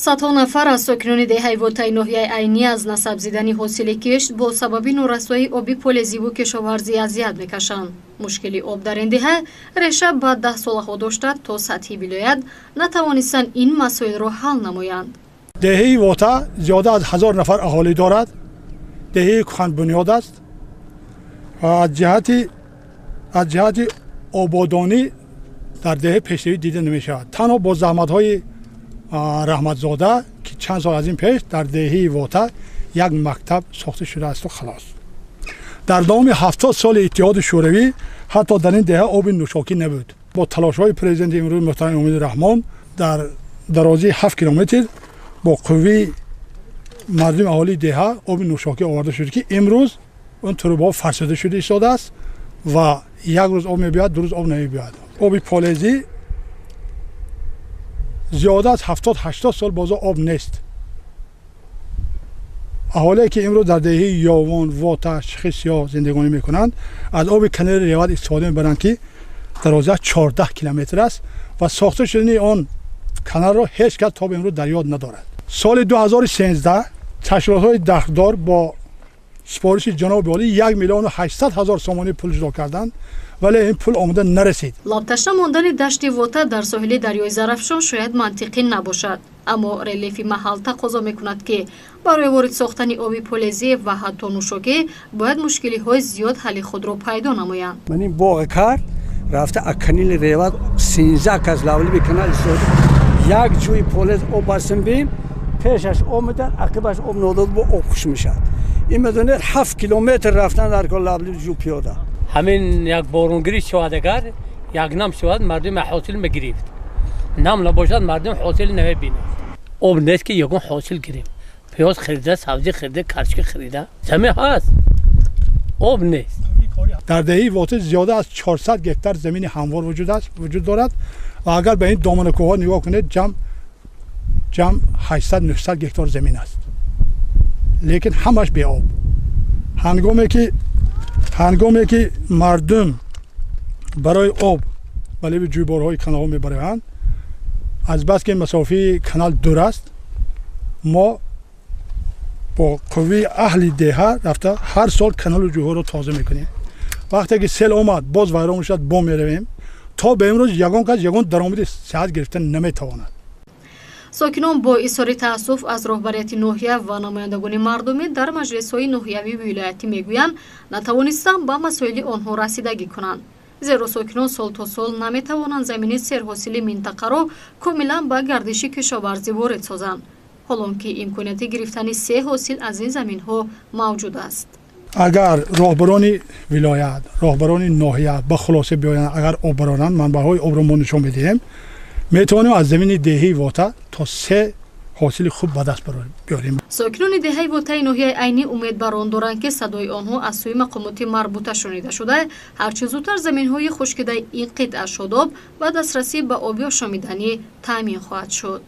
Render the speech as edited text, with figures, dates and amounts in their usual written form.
Садҳо нафар аз сокинони деҳаи Вотаи ноҳияи Айнӣ аз насабзидани ҳосили кишт бо сабаби норасоии оби полезиву кишоварзӣ азият мекашанд. Мушкили об дар ин деҳа реша ба 10 солаҳо дошта, то сатҳи вилоят натавонистанд ин масоилро ҳал намоянд. Деҳаи Вота зиёда аз 1000 нафар аҳолӣ дорад. Деҳаи кӯҳанбунёд аст. Аз ҷиҳати ободонӣ дар деҳа пешравӣ дида намешавад. Танҳо бо заҳматҳои Раҳматзода, ки чанд сол аз ин пеш дар деҳаи Вота як мактаб сохта шудаасту халос. Дар давоми 70 соли Иттиҳоди Шӯравӣ ҳатто дар ин деҳа оби нӯшокӣ набуд. Бо талошҳои президенти имрӯз муҳтарам Эмомалӣ Раҳмон дар дарозии 7 километр бо қуввии мардуми аҳолии деҳа оби нӯшокӣ оварда шуд, ки имрӯз он трубаҳо фарсуда шуда истодааст ва як рӯз об мебиёяд, 2 рӯз об намебиёяд. Оби полезӣ зиёда аз 70-80 сол бозо об нест. Аҳолие, ки имрӯз дар деҳаи Ёвон, Вота, Шихи Сиёҳ зиндагонӣ мекунанд, аз оби канали Реват истифода мебаранд, ки дарозиаш 14 километр аст ва сохта шудани он каналро ҳеҷ кас то ба имрӯз дар ёд надорад. Соли 2013 ташкилотҳои дахлдор бо супориши ҷаноби олӣ 1 800 000 сомонӣ пул ҷудо карданд, вале ин пул омода нарасид. Лабташна мондани дашти Вота дар соҳили дарёи Зарафшон шояд мантиқӣ набошад, аммо релефи маҳал тақозо мекунад, ки барои ворид сохтани оби полезӣ ва ҳатто нӯшокӣ бояд мушкилиҳои зиёд ҳалли худро пайдо намоянд. Ман ин боғ кард рафта, аканили Реват 13 кас лавлиби канал истода, як ҷӯи полез об бастем, бим пешаш об медад, ақибаш об нодод, бо об хуш мешавад. Ин медонед, 7 километр рафтан дар кор лаблиби ҷӯ пиёда. Ҳамин як борунгирӣ шавад, агар як нам шавад, мардум ҳосил мегирифт. Нам набошад, мардум ҳосил намебинад. Об нест, ки ягон ҳосил гирем. Пиёз харида, сабзӣ харида, карчка харида, замин ҳаст, об нест. Дар деҳаи Вота зиёда аз 400 гектар замини ҳамвор вуҷуд дорад ва агар ба ин доманакӯҳҳо нигоҳ кунед, ҷамъ 800 900 гектар замин аст, лекин ҳамаш беоб. Ҳангоме ки мардум барои об ба леби ҷӯйборҳои каналҳо мебароянд, азбаски масофаи канал дур аст, мо бо қуввии аҳли деҳа рафта ҳар сол каналу ҷӯйҳоро тоза мекунем. Вақте ки сел омад, боз вайрон мешавад, бо меравем. То ба имрӯз ягон кас ягон даромади сиҳат гирифта наметавонад. Сокинон бо изҳори таассуф аз роҳбарияти ноҳия ва намояндагони мардумӣ дар маҷлисҳои ноҳиявию вилоятӣ мегӯянд, натавонистанд ба масоили онҳо расидагӣ кунанд, зеро сокинон сол то сол наметавонанд замини серҳосили минтақаро комилан ба гардиши кишоварзӣ ворид созанд, ҳолон ки имконияти гирифтани се ҳосил аз ин заминҳо мавҷуд аст. Агар роҳбарони вилоят, роҳбарони ноҳия ба хулоса биёянд, агар об бароранд, манбаъҳои обро мо нишон медиҳем, метавонем аз замини деҳаи Вота то се ҳосили хуб ба даст биёрем. Сокинони деҳаи Вотаи ноҳияи Айнӣ умед бар он доранд, ки садои онҳо аз сӯи мақомоти марбута шунида шуда, ҳарчи зудтар заминҳои хушкидаи ин қитъа шодоб ва дастрасӣ ба оби ошомиданӣ таъмин хоҳад шуд.